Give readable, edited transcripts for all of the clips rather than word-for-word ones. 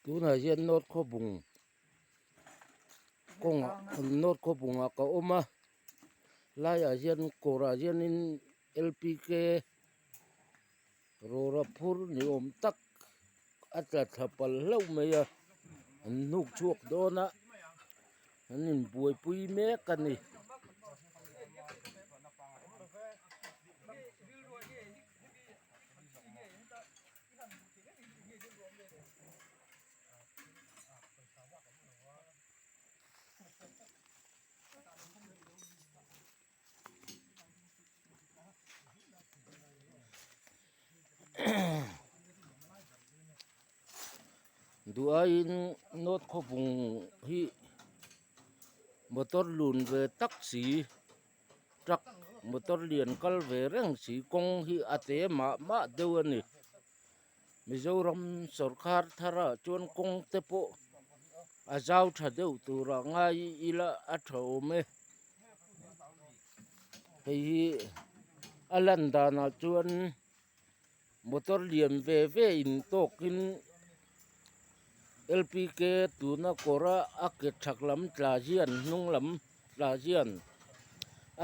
Tunah hian North Khawbung kawngah North Khawbungah ka awm a laiah hian kawrah hianin L P K rawra phur ni awm tak a tla thla palh hlauh mai a an hnuk chhuak dawn a an inbuaipui mek a ni. Duh aiin North Khawbung hi motor lun ve tak si truck motor lian kal ve reng si kawng hi a te mah mah deuh a ni. Mizoram sawrkar tharah chuan kawng te pawh a zau tha deuh turah ngai ila a tha awm e. Hei hi a lan danah chuan motor lian ve ve in tawkin L P K tuna kawra a ke chhak lam tla hian hnung lam tla hian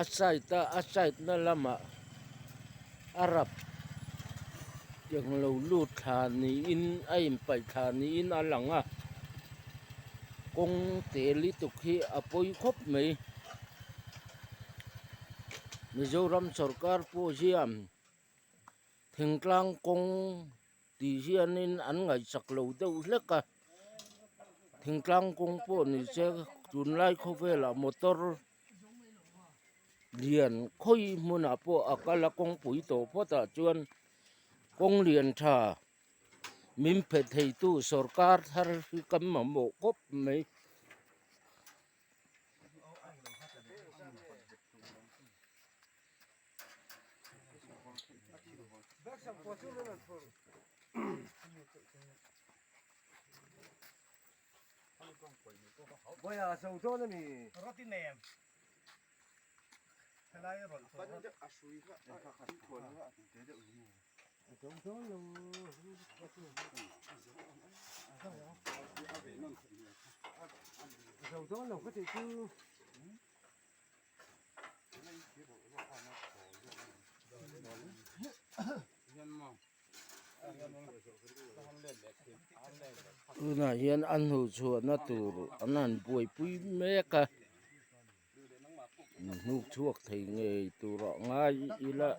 a side a a side na lamah a rap englo lut thla niin a inpaih thla niin a lang a kawng te lutuk hi a pawi khawp mai Mizoram sawrkar pawh hian thingtlang kawng tih hianin an ngaihsak lo deuh hlek a thingtlang kawng pawh ni se tunlai khawvelah motor lian khawi hmunah pawh a kal a kawngpui tawh phawt ah chuan kawng lian tha min phe thei tu sawrkar thar hi kan mamawh khawp mai. Tunah hian a hnuhchhuahna tur an han buaipui mek a hnuk chhuak thei ngei turah ngai ila.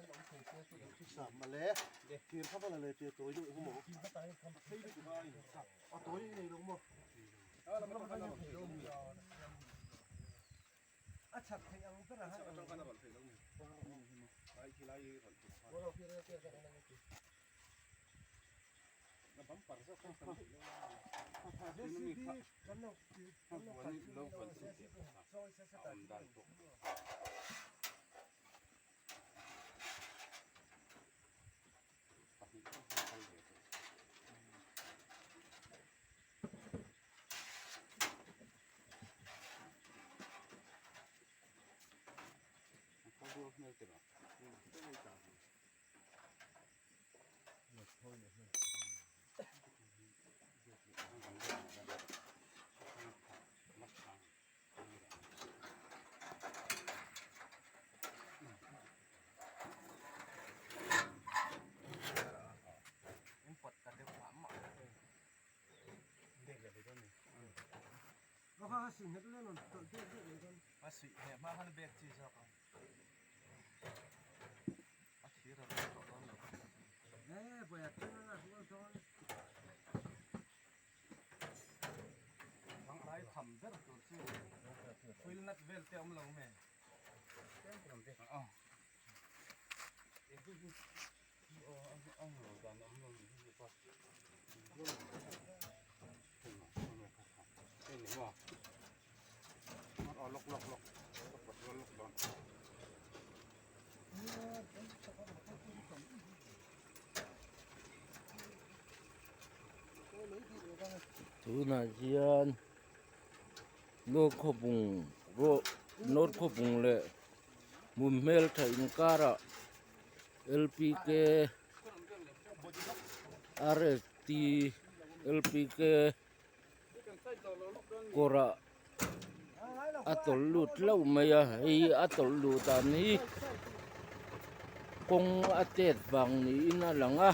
Tunah hian North Khawbung North Khawbung leh hmun hmeltha inkarah L P K R S T L P K. Kawrah a tawlh lut hlauh mai a hei a tawlh luh dan hi kawng a tet vang niin a lang a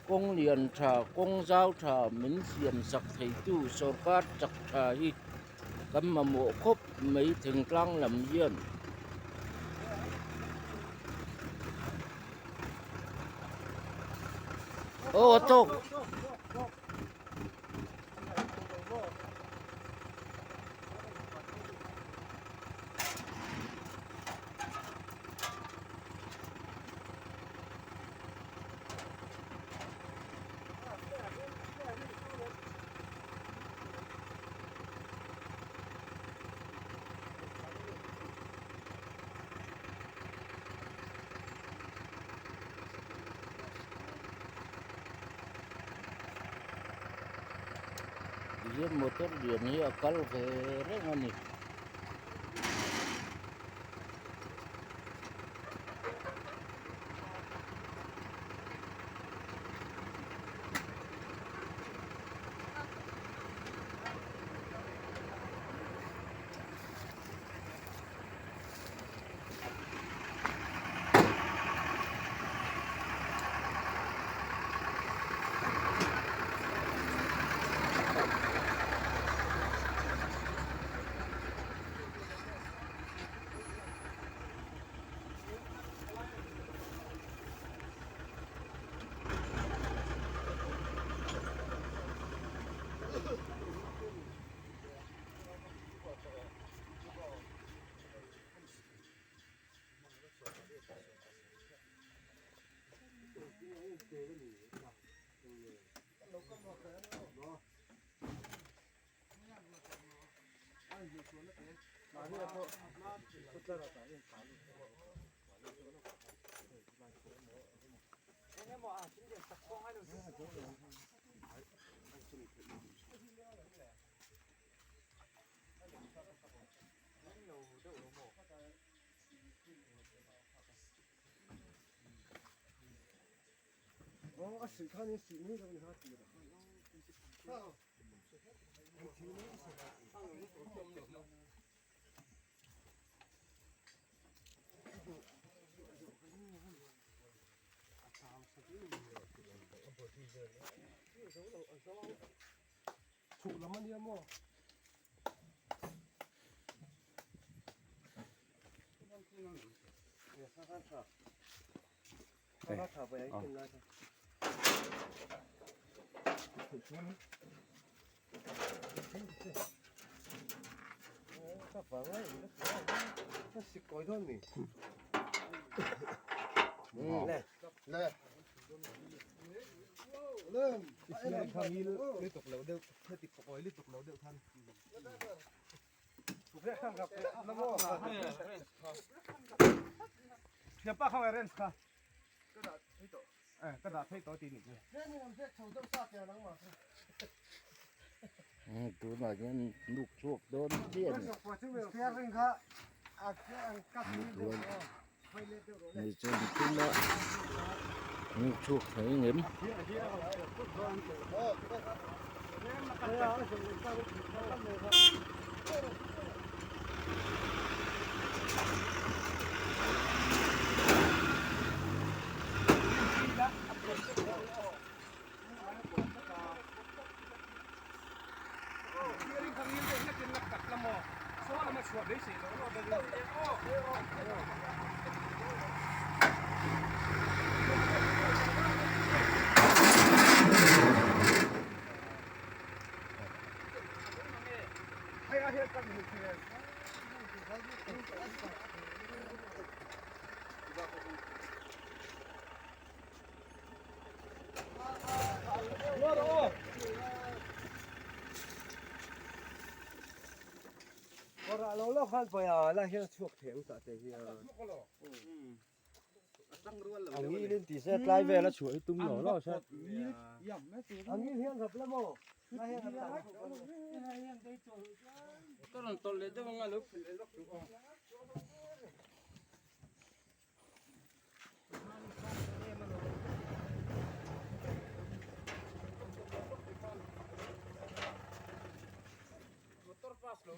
kawng lian tha kawng zau tha min siam sak thei tu sawrkar chak tha hi kan mamawh khawp mai thingtlang lam hian. Aw a tawk. Tihian motor lian hi a kal ve reng a ni. Tunah hian hnuk chhuak dawn chiah a ni. Hei chuan tuma hnuk chhuak thei ang em?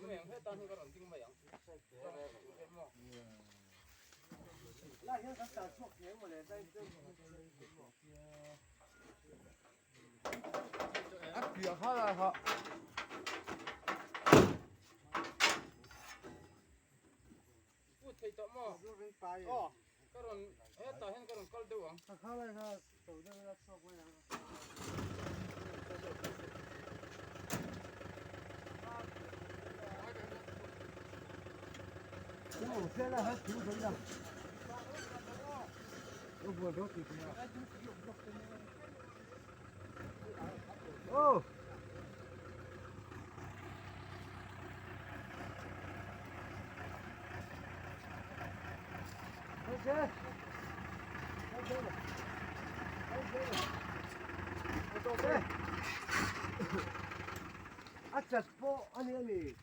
A piah kha la kha. Put thei tawh maw? Ka rawn hetah hian ka rawn kal deuh ang. A chat pawh a ni a ni.